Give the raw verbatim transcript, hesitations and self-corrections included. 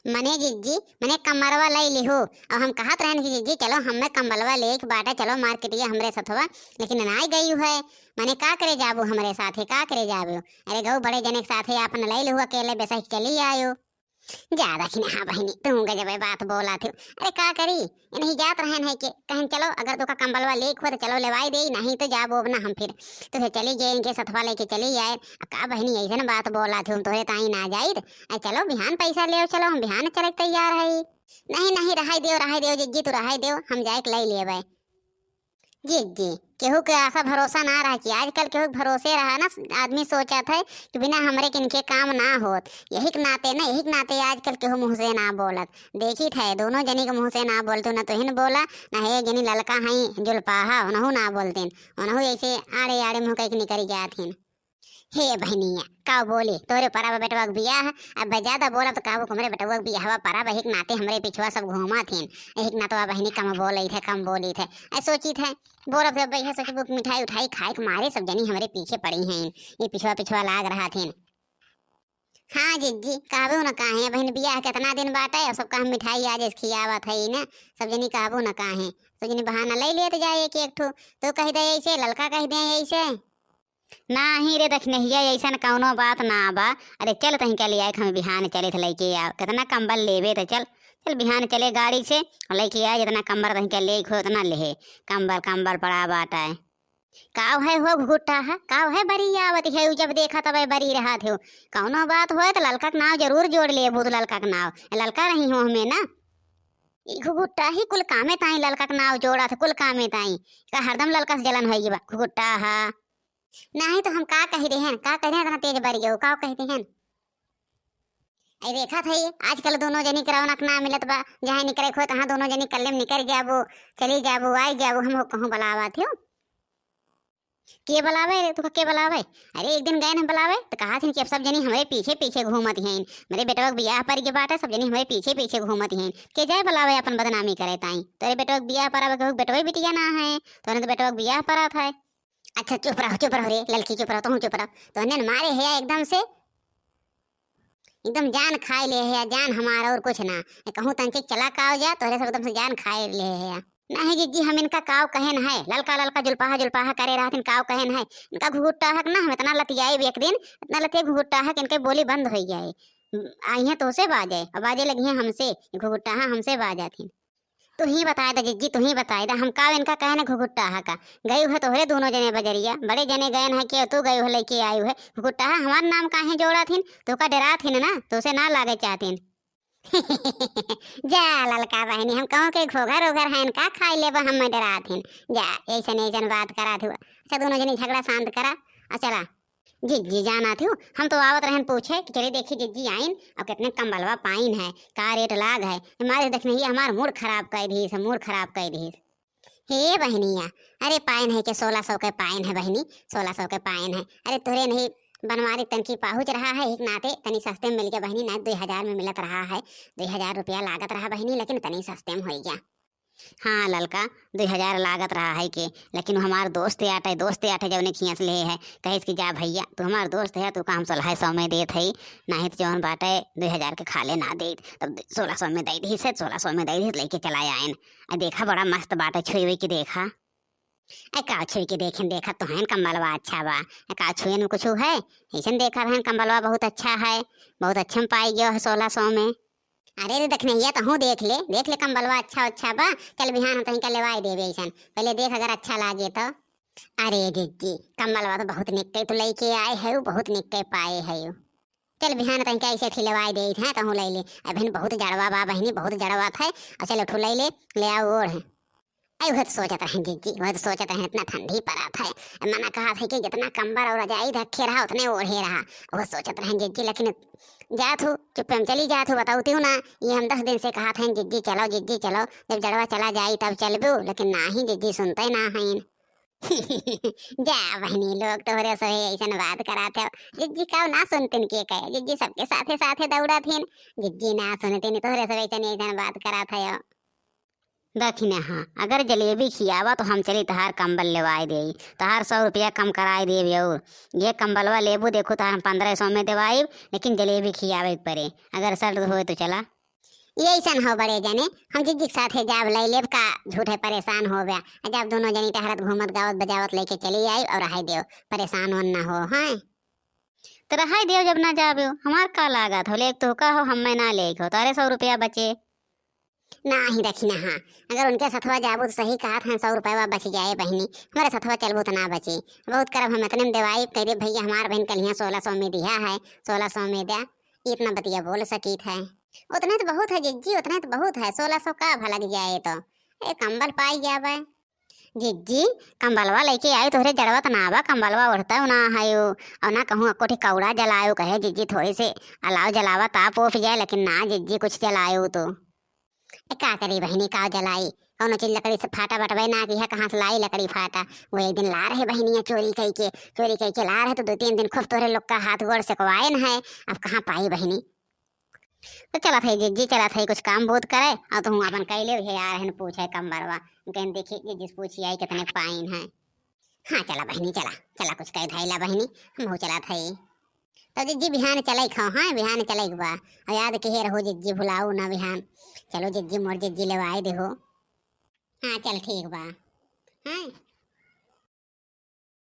मने जिज्जी, मने कमरवा लइ लिहू। अब हम कहत रहन कि जिज्जी चलो, हमें कम्बलवा लेके बाटे, चलो मार्केटिया हमरे सथवा, लेकिन नाहीं गइउ है। मने का करे जाबू हमरे साथे, का करे जाबू? अरे गउ बड़े जने के साथे आपन लइ लिहू, अकेले बेसह चली आयो। जा दखिनहा बहिनी, तू गजबे बात बोलत हो। अरे का करी, इनही जात रहन है के, कहन चलो अगर तोका कम्बलवा लेके हो तो चलो लेवाई देई, नाहीं तो जाबो अब ना हम फिर। तो फिर चली गए इनके सथवा लेके चली आए। आ का बहिनी अइसन बात बोलत हो, हम तोहरे ताई ना जाइत। अरे चलो बिहान पैसा लेव, चलो हम बिहान चले के तैयार है। नहीं नहीं, रहाई देव, रहाई देव जिज्जी, तू रहाई देव, हम जाए के लइ लेबे। जिज्जी, केहू के आशा भरोसा ना रहा कि आजकल केहू के भरोसे रहा ना, आदमी सोचत है कि बिना हमरे किनके काम ना होत। यही के नाते ना, यही के नाते आजकल केहू मुँह से ना बोलत। देखित है, दोनों जनी के मुँह से ना बोलतू, ना तोहिन बोला, ना हे जनी ललका हई जुलपाहा, उनहू ना बोलतीन, उनहू ऐसे आड़े आड़े मुँह कइके निकरी जात हिन। हे बहिनिया, का बोली, तोरे परा बा बेटवा के बियाह, अब ज्यादा बोलब तो कहबू हमरे बेटवा के बियाहवा परा बा, एहिक नाते हमरे पिछवा सब घूमत हिन, एहिक नातवा बहिनी कम बोलत है, कम बोलत है। ऐ सोचित है, बोलब तो अब यह सोचबू कि मिठाई उठाई खाए के मारे सब जनी हमरे पीछे पड़ी हैं, ये पिछवा पिछवा लाग रहत हिन। हाँ जिज्जी, कहबू न काहे, बहिन बियाह केतना दिन बाटे, और सबका हम मिठाई आज खियावत है ना, सब जनी कहबू न काहे, सब जनी बहाना लइ लेत जाए एक एक ठो, तो कहि दे ऐसे, ललका कहि दे ऐसे। नाही रे दखिनहिया, अइसन कउनो बात ना बा। अरे चल तहीं के ले आए, हम बिहान चलित लइके आव। केतना कम्बल लेबे त चल, चल बिहान चले गाड़ी से, लइके आए, जेतना कम्बल तहीं के लेके हो ओतना लेहे। कम्बल, कम्बल पड़ा बाटे। काव है हो घुघुट्टाहा, काव है बरी आवत है, उ जब देखा तबे बरी रहत हो। कउनो बात होए त ललका के नाव जरूर जोड़ लेबू, त ललका के नाव, ललका रही हो हमें ना। ई घुघुट्टाही कुल कामे ताई ललका के नाव जोड़त है, कुल कामे ताई। का हरदम ललका से जलन होइगी बा, घुघुट्टाहा। नाही तो हम का कहि देहेन, का कहि देहेन, इतना तेज बरि गयो, का कहि देहेन? अरे देखत है, आजकल दोनों जनी के रौनक ना मिलत बा, जहाँ निकरे को तहाँ दोनों जनी कल्ले में निकरि जाबो, चली जाबो, आई जाबो, हम कहूँ बलावत हो। के बलावे रे, तू के बलावे? अरे एक दिन गए न बलावे, तो कहा थी कि अब सब जनी हमरे पीछे पीछे घूमत हैं, मेरे बेटवा के बियाह पर के बाटे, सब जनी हमरे पीछे पीछे घूमत हैं, के जाए बलावे अपन बदनामी करे ताई? तोरे बेटवा के बियाह पर अब केहू बेटवा बिटिया ना है, तोरे तो बेटवा के बियाह पर आता है। अच्छा चुप रहो, चुप रहो रे ललकी, चुप रहो, तू चुप रहो। तोहने न मारे है एकदम से, एकदम जान खाए ले है, जान हमारा और कुछ ना। ए, कहूँ तंचे चला काव जा, तोहरे सब एकदम से जान खाए ले है। नहीं जिज्जी, हम इनका काव कहेन है, ललका ललका जुलपाहा जुलपाहा करे रहथिन, काव कहेन है। इनका घुघुट्टाहा के ना हम इतना लतियाए एक दिन, इतना लतियाए घुघुट्टाहा के इनके बोली बंद होइ जाए। आई हैं तोसे बाजे, अब बाजे लगी हैं हमसे, घुघुट्टाहा हमसे बाजाथिन। तू ही बताए दा जिज्जी, तू ही बताए दा, हम का इनका कहे न घुघुट्टाहा का। गई है तोहरे दोनों जने बजरिया, बड़े जने गए न है कि तू गई हो लइके आई है। घुघुट्टाहा हमार नाम काहे जोड़ाथिन? तोका डराथिन ना, तोसे ना लागे चाहथिन। जा ललका बहिनी, हम कहूँ के घोघर ओघर हैं का, खाई लेबा, हम डराथिन। जा ऐसन ऐसन बात करात हुआ। अच्छा दोनों जने झगड़ा शांत करा और चला। जिज्जी जानत हो, हम तो आवत रहन पूछे कि चली देखी जिज्जी आइन और कितने कम्बलवा पाइन है, का रेट लाग है। हमारे देखने ही हमार मूड खराब कर दीस, मूड खराब कर दीस। हे बहनिया, अरे पाइन है के सोलह सौ के पाइन है बहनी, सोलह सौ के पाइन है। अरे तोरे नहीं बनवारी तनकी पाहुच रहा है, एक नाते तनी सस्ते में मिल गया बहनी, ना दुई हजार में मिलत रहा है, दुई हजार रुपया लागत रहा बहनी, लेकिन तनी सस्ते में हो गया। हाँ ललका, दुई हजार लागत रहा है के, लेकिन वो हमार दोस्त आटे, दोस्त आटे जौने खियास ले है, कहिस कि जा भैया, तू हमार दोस्त है, तू का हम सोलह सौ में देत है, नहीं तो जौन बाटे दुई हजार के खाले ना देत। तब सोलह सौ में दे दी से, सोलह सौ में दे दी, लेके चला आयन। आ देखा बड़ा मस्त बाटे, छुई हुई की देखा। ए का छुई के देखेन, देखा तो हैं कम्बलवा अच्छा बा। ए का छुएन में कुछ है? ऐसन देखा रहन कम्बलवा बहुत अच्छा है, बहुत अच्छा में पाई गयो है सोलह सौ में। अरे रे दखनैया, तहूँ देख ले, देख ले कम्बलवा अच्छा अच्छा बा। चल बिहान हम तहीं का लेवाई देबे ऐसन, पहले देख अगर अच्छा लागे तो। अरे जिज्जी, कम्बलवा तो बहुत निक्के तू लइके आए है, बहुत निक्के पाए है। चल बिहान तहीं का ऐसे ठिलवाई देइत है, तहूँ लइ ले। अभिन बहुत जड़वा बा बहिनी, बहुत जड़वा था। और चल उठू लइ ले, ले आओ ओढ़। ऐ उहे तो सोचत रहन जिज्जी, उहे तो सोचत रहन, इतना ठंडी पड़त है। मना कहत है कि जितना कम्बल और रजाई रखे रहा, उतने ओढ़े रहा। उहे सोचत रहन जिज्जी, लेकिन जात हूँ, चुप्पे में चली जात हूँ, बताउती हूँ ना। ये हम दस दिन से कहत हैं, "जिज्जी चलो, जिज्जी चलो, जब जड़वा चला जाई तब चलबू," लेकिन नाही जिज्जी सुनते ना हैं। जा बहनी, लोग तोहरे से ऐसन बात करात हो। जिज्जी का ना सुनतिन के कहे, जिज्जी सबके साथे साथे दौड़त हिन। जिज्जी ना सुनतिन, तोहरे से ऐसन ऐसन बात करात हो। दखिनहा, अगर जलेबी खियावा तो हम चली तहार कम्बल लेवाई देई, तहार सौ रुपया कम कराई देब। और ये कम्बलवा लेबू, देखू तहार हम पन्द्रह सौ में देवाइब, लेकिन जलेबी खियावे के परे। अगर शर्त होए तो चला। ये ऐसन हो बड़े जने, हम जिज्जी के साथे जाब, लई लेब का, झूठे परेशान होबे। आ जाब दोनों जनी टहरत घूमत गावत बजावत लेके चली आई और रहाई देव, परेशान वन ना हो, हैं? तो रहाई देव जब ना जाबे, हमार का लागत हो, लेक तो का हो, हम्मे ना लेक हो, तारे सौ रुपया बचे। नाही रखी ना, हाँ, अगर उनके सथवा जाबू तो सही कहत हैं, सौ रुपया बच जाए बहिनी, हमारे सथवा चलबू तो ना बचे। बहुत करब हम इतने में देवाई, कह दे भैया हमार बहिन कलिया सोलह सौ में दिया है, सोलह सौ में द्या, इतना बतिया बोल सकीत है। उतने तो बहुत है जिज्जी, उतने तो बहुत है, सोलह सौ का भलक जाए तो, ए कंबल पाई जाबे। जिज्जी, कंबलवा लेके आई, तोहरे जड़वा त ना बा, कंबलवा ओढ़ता ना है, और ना कहूँ एको ठे कौड़ा जलायो, कहे जिज्जी थोड़ी से अलाव जलावा, ताप ओप जाए, लेकिन ना जिज्जी कुछ जलायो तो। ए, का करी बहिनी, का जलाई, कौनो चीज लकड़ी से फाटा बटबे ना की है, कहाँ से लाई लकड़ी फाटा? वो एक दिन ला रहे बहिनिया चोरी कई के, चोरी कई के ला रहे तो दो तीन दिन खूब तोहरे लोग का हाथ गोड़ सेकवाए न है, अब कहाँ पाई बहिनी? तो चलत है जिज्जी, चलत है कुछ काम बहुत करे, और तुम अपन कह ले, ये आ रहन पूछे कंबरवा, कहन देखी जिज्जी से पूछी आई कितने पाइन है। हाँ चला बहिनी, चला, चला कुछ कह धाइला बहिनी, हम हो चलत है। तो जिज्जी बिहान चले खाओ, हाँ बिहान चले बा, और याद के रहो जिज्जी भुलाओ ना बिहान। चलो जिज्जी मोर जिज्जी लेवाए देहो। हाँ चल ठीक बा। हाँ